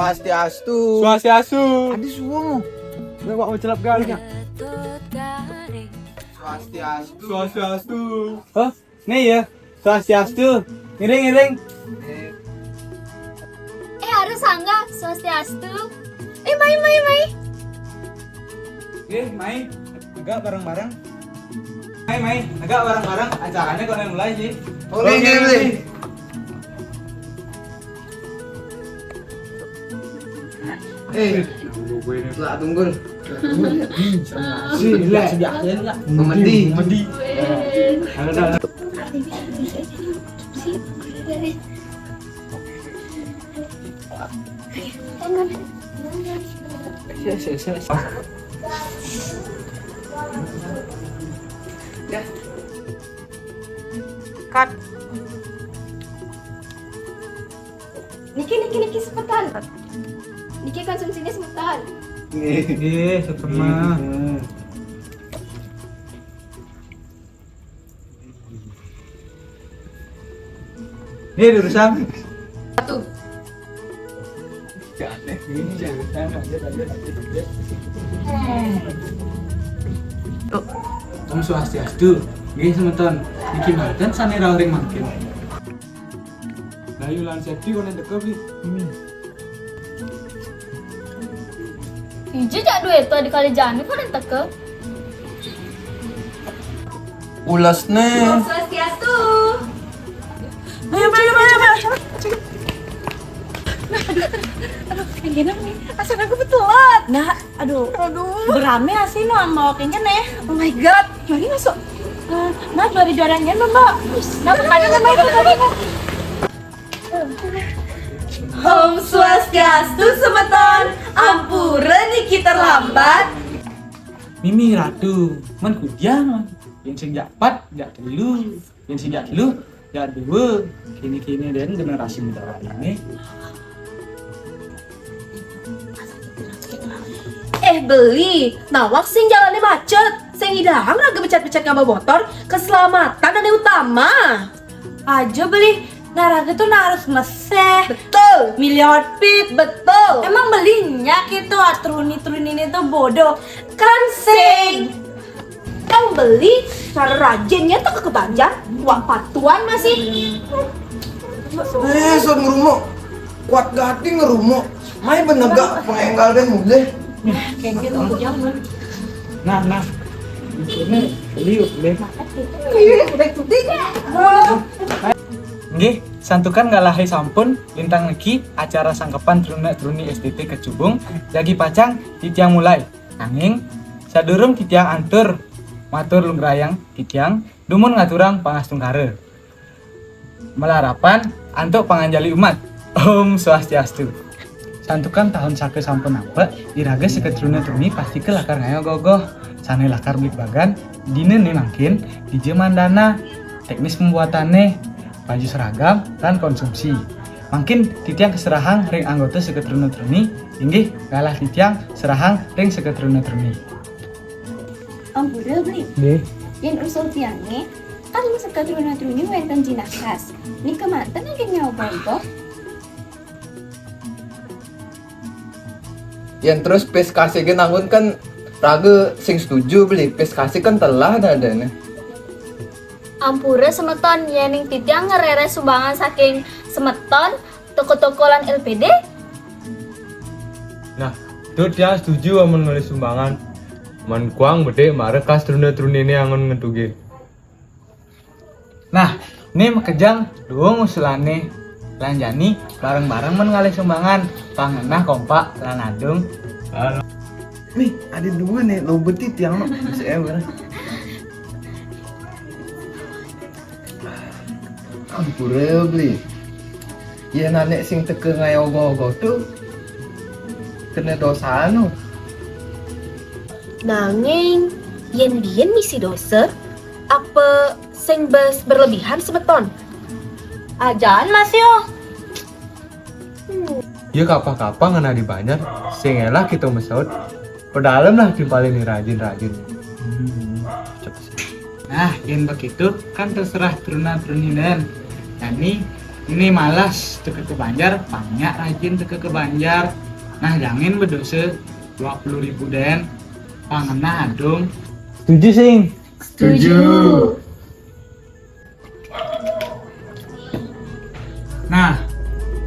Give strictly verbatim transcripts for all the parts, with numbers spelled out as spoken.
Swastiastu. Swastiastu. Adi suwung. Wak wacelap garing ya. Swastiastu. Swastiastu. Hah? Nih ya. Swastiastu. Ngiring, ngiring. Eh, ada sangga. Swastiastu. Eh, mai, mai, mai. Eh, mai. Agak bareng-bareng. Mai, mai. Agak bareng-bareng. Acaranya kok mulai sih. Boleh, boleh, boleh. Eh, lah tunggu. Sila, sila. Mandi. Mandi. Ada, ada. Cut. Niki, niki, niki, semeton. Niki konsumsinya semeton. Nggih, setengah. Nih, diurusan. Satu. Om Swastiastu. Nggih, semeton. Niki manten sane rawuh ring mangkin. Dayu lan Septi kono teka, Bli. Ije jak duwe to di kali jani kono teka. Ules ne. Om Swastiastu. Ayo, ayo, ayo, ayo. Aduh, aduh, yang gini nih. Asal aku betulat. Nah, aduh. Aduh. Berame asli no ambok yang gini. Oh my God. Mari masuk. Eh, Mbak, bari darahnya, Mbak. Nah, makanya Mbak itu tadi, Mbak. Om Swastiastu, semeton. Ampura niki terlambat. Mimi Ratu, men kudiah, men. Yang sing jak pat, jak telu. Yang sing jak telu, jak dua. Kini-kini den generasi muda ini. Eh, Beli, nawak sing jalane macet, sing idahang raga becet-becet ngaba motor, keselamatan ane utama. Aja, Beli, nah raga tuh nah harus meseh. Betul. Milih outfit. Betul. Emang Belinya gitu, ah, truni-truni ini tuh bodoh. Kan sing. Kan Beli cara rajinnya tuh ke kebanjar, wak patuan masih. Eh, sok ngerumo. Kuat gati ngerumo. Mai benegak pengenggal deh mulih. Kayak gitu, jangan. Nah, nah. Ini liuk deh. Iya, udah putih. Nggih, santukan ngalahi sampun lintang niki acara sangkepan truna-truni S T T Kecubung jagi pacang titiang mulai. Nanging sadurung titiang antur matur lungrayang titiang dumun ngaturang pangastungkara. Malarapan antuk panganjali umat. Om Swastiastu. Santukan tahun saka sampun nampek, iraga saka truna-truni pastika lakar ngayo gogoh. Sane lakar bligbagan, dina ne mangkin, dija mandana, teknis pembuatane, baju seragam, lan konsumsi. Mangkin titiang kaserahang ring anggota saka truna-truni, inggih galah titiang serahang ring saka truna-truni. Ampura, Bli. Nggih. Yen usul tiange, kan saka truna-truni wenten jinakas. Nika manten nggih nyoba-oba. Yen terus P S K C ge nangun kan raga sing setuju, Bli. P S K C kan telah dadane. Ampura semeton, yening titiang ngrereh sumbangan saking semeton, toko-toko lan L P D. Nah, tu tiang setuju amun ngalih sumbangan. Man kuang bedik mara kas truna-trunine angon ngetuge. Nah, ne makejang dua ngusulane lan jani bareng-bareng men ngalih sumbangan, pang ngenah kompak lan adung. Nih, ada dua nih, lo betit yang no, bisa ya, bareng. Ampura, Bli. Yen anak sing teka ngayo ogo-ogo tu kena dosa anu. Nanging, yen biyen misi dosa, apa sing bes berlebihan semeton? Ajaan masih, oh. Ya kapah-kapah ngenah di banjar, sing elah kita mesaut. Pedalem lah timpalin ni rajin-rajin. Hmm, cocok sih. Nah, yen begitu kan terserah truna-truni nen. Jani, Ini malas teka ke Banjar, pang nya rajin teka ke Banjar. Nah, jangin bedosa dua puluh ribu den. Pang ngenah adung. Setuju, Sing. Setuju. Nah,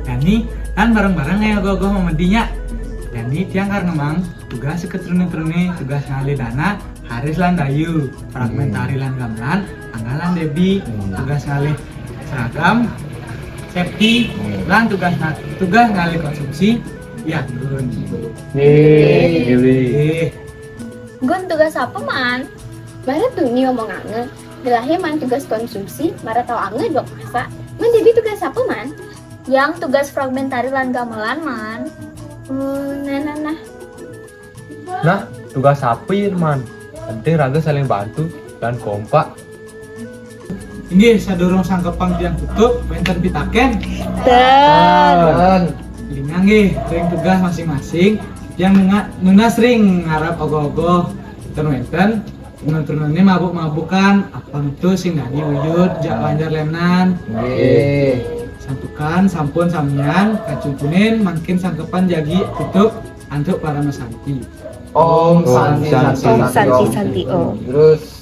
jani kan bareng-bareng ya ogoh-ogoh mamedi nya. Jani tiang kar ngembang tugas seketerune-terune, tugas ngalih dana, Haris lan Dayu, fragmentari lan gamelan, Angga lan Debi, tugas ngalih seragam, safety, lan tugas na- tugas ngalih konsumsi, ya turun. Eh, Gun, tugas apa, Man? Baru tuh Nio mau ngange. Gelahnya Man tugas konsumsi, mara tahu ange dok masa. Man, Debi tugas apa, Man? Yang tugas fragmentari lan gamelan, Man. Oh, nah, nah, nah. Nah, tugas apa ya, Man? Penting raga saling bantu dan kompak. Inggih, sadurung sangkepan tiang tutup, wenten pitaken. Ten. Linga nggih, ring tugas masing-masing. Tiang nunga- nunas ring ngarap ogoh-ogoh. Ten wenten, penonton-penonton mabuk-mabukan, apa itu sing dadi uyut, jak Banjar lenan. Nggih. Santukan, sampun samian, kacungkunin, mangkin sangkepan jagi tutup, antuk parama santi. Om Santi Santi. Santi Om Santi Santi Om. Terus